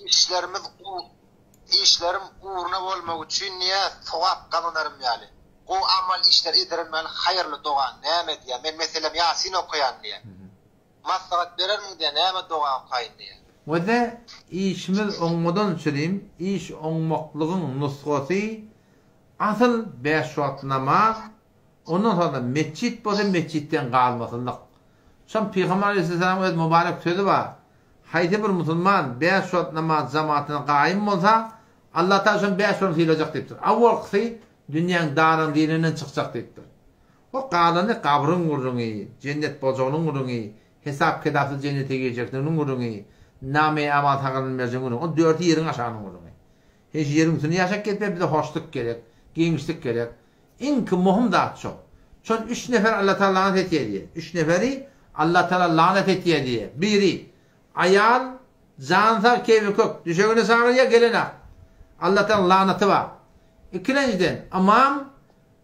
Işlerimiz işlerim ugruna bolmagy üçin diýýär, sogap gazanarym ýaly, gowy amal işler ederim ýaly haýyrly doga näme diýýär. Men meselem Ýasin okaýan diýýär. Maslahat berermiň diýýär, näme doga okaýyn diýýär. Wede işimiz oňmadan çürim, iş oňmaklygyň nusgasy asyl bäş wagt namaz, ondan soňra metjit bolsa metjitden galmasyzlyk. Şol Pygamber aleýhissalamyň öz mübarek sözi bar, Haýsy bir musulman bäş wagt namaz jamatyna gaýym bolsa, Allatagala şony bäş wagt sylajak diýipdir. Awalkysy dünýäň daryň dininden çykjak diýipdir. O galany gabryň gürrüňi, jennet boljagynyň gürrüňi, hesap-kitapsyz jennete girjekdiginiň gürrüňi, name-i-amal sagalyn berjegiň gürrüňi. Ol dörti ýeriň aşagynyň gürrüňi. Hiç ýeriň üstünde ýaşap gezme bize hoşluk gerek, giňişlik gerek. Iňki mohum zat şo. Şol üç nefer Allatagala lanat etýär diýýär. Üç neferi Allatagala lanat etýär diýýär. Biri, aýal, jany sag, keýpi kök, düşegine çagyrýar, gelenak. Allatagalaň lanaty bar. Ikilenjiden, ymam,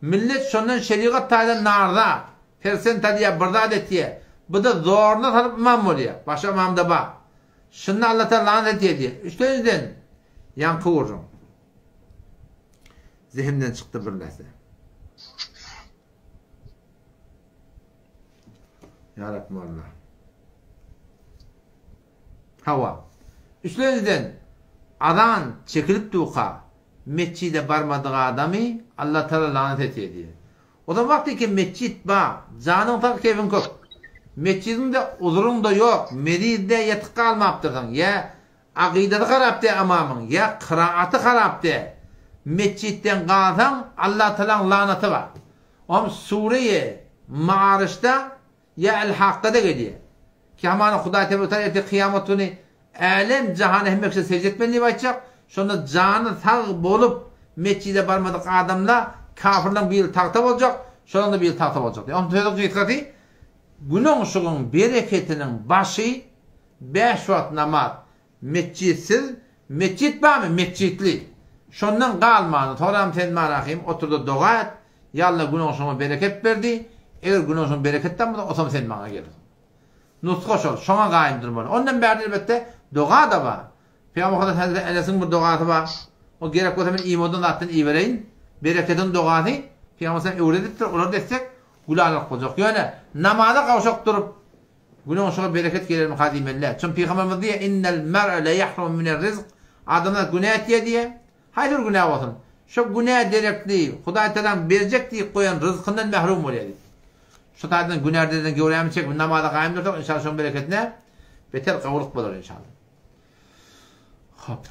millet şondan şerigat taýdan narza, persent alýar, bir zat etýär. Bu-da zoruna salyp ymam bolýar. Başga ymam-da bar. Şunda Allatagala lanat etýär diýýär. Üçlenjiden, ýaňky gürrüň. Zehimden çykdy bir närse. Ýa Rabbim Allah. Hawa. Üçlenjiden azan çekilip durka metjide barmadyk adamy Allah Taala lanat etýär diýýär. O zaman wagty ki metjit bar, janyň sag keýpiň kök. Metjidiňde uzuryň-da ýok, mezizde ýetik galmapdyrsyň ýa Akydasy harap dä ymamyň, ýa kyraaty harap dä. Metjitden galsaň Allatalaň lanaty bar. Om sure-i Maaryşda ýa El-Hakkada gelýär. Ki hamana Hudaý Tebarek Teala ertir kyýamat güni älem jahana hemme kişä sežde etmeli diýip aýtjak. Şonda jany sag bolup metjide barmadyk adamla kafirleň biri tagta boljak, şolaň-da biri tagta boljak diýýär. Om sözüň gysgasy Gün oňşugyň bereketiniň başy Bäş wagt namaz, metjitsiz, metjit barmy, metjitli. Şondan galmany soram sen Marahym oturda doga et, Ýa Alla günoňşuňa bereket berdi, eger günoňşuň bereket tapmasa osam sen maňa gelersiň. Nusga şol, şoňa gaýym durmaly. Ondan bärde elbetde doga-da bar. Pygamber Muhammet Hazreti Enesiň bir dogasy bar. O gerek bolsa men imodan zatdan ibereýin. Berekediň dogasy Pygamber sallam öwredipdir, olary-da etsek gülalyk boljak. Ýöne namaza gawşak durup Günüň şoňa bereket gelermi ha diýmeli. Çün pygamberimiz diýýär, Innel mer'e le ýahrumu minel rizk, Adamzat günä etýär diýýär. Haýsy bir günä bolsun. Şo günä derekli Hudaý Tagalaň berjek diýip goýan ryzkyndan mährum bolýar diýip. Şo taýdan günärden göwrämizi çekip namaza gaýym dursak inşallah şoň bereketine beter gowulyk bolar inşallah. Hop.